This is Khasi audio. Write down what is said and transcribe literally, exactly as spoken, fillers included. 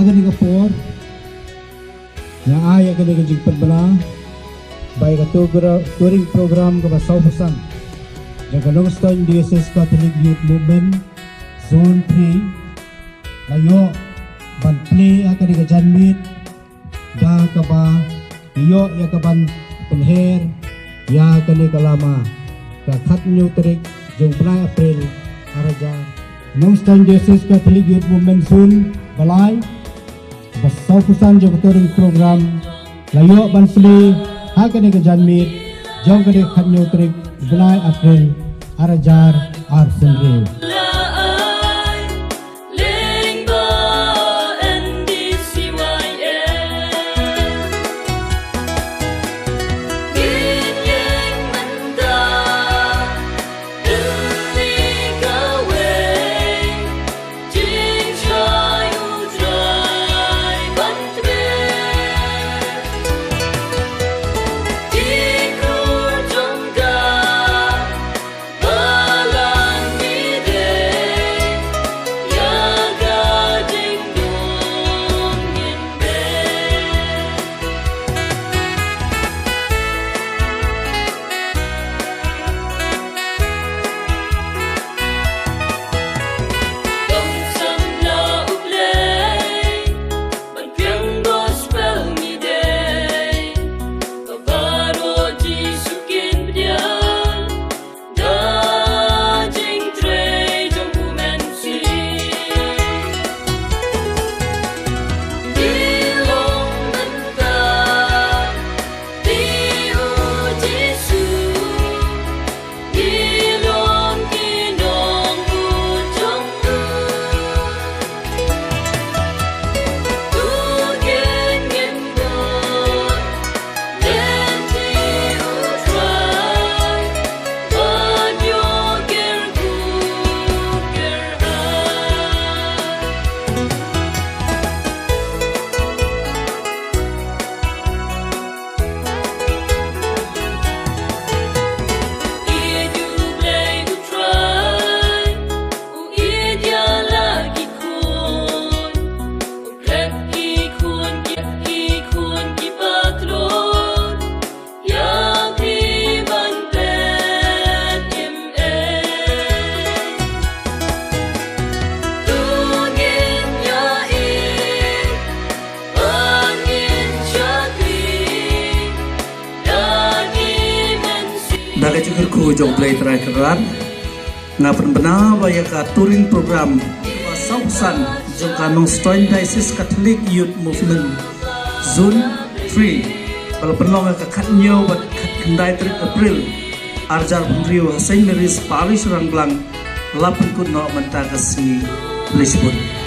Kane ka por nga ai ïa kane ka jingpynbna ba ïa ka tour, touring program kaba sawphew san jong ka Nongstoiñ Diocese Catholic Youth Movement Zone three la ïoh ban plie ha kane ka janmiet da kaba ïoh ïa ka ban pynher ïa kane ka lama ka khathynñiew tarik jong bnai April arhajar. Nongstoiñ Diocese Catholic Youth Movement Zone balai ba sawphew san jong ka touring program la ïoh ban plie ha kane ka janmiet jong kane ka khathynñiew tarik bnai April arhajar arphew hynriew. Da ka jingkyrkhu jong U Blei Trai Kynrad, nga pynbna ba ïa ka touring program ba sawphew san jong ka Nongstoiñ Diocese Catholic Youth Movement Zone three ba la pynlong ha ka khathynñiew bad khatkhyndai tarik April arhajar arphew hynriew ha Saint Mary's Parish Rangblang la pynkut noh mynta ka sngi. Khublei shibun.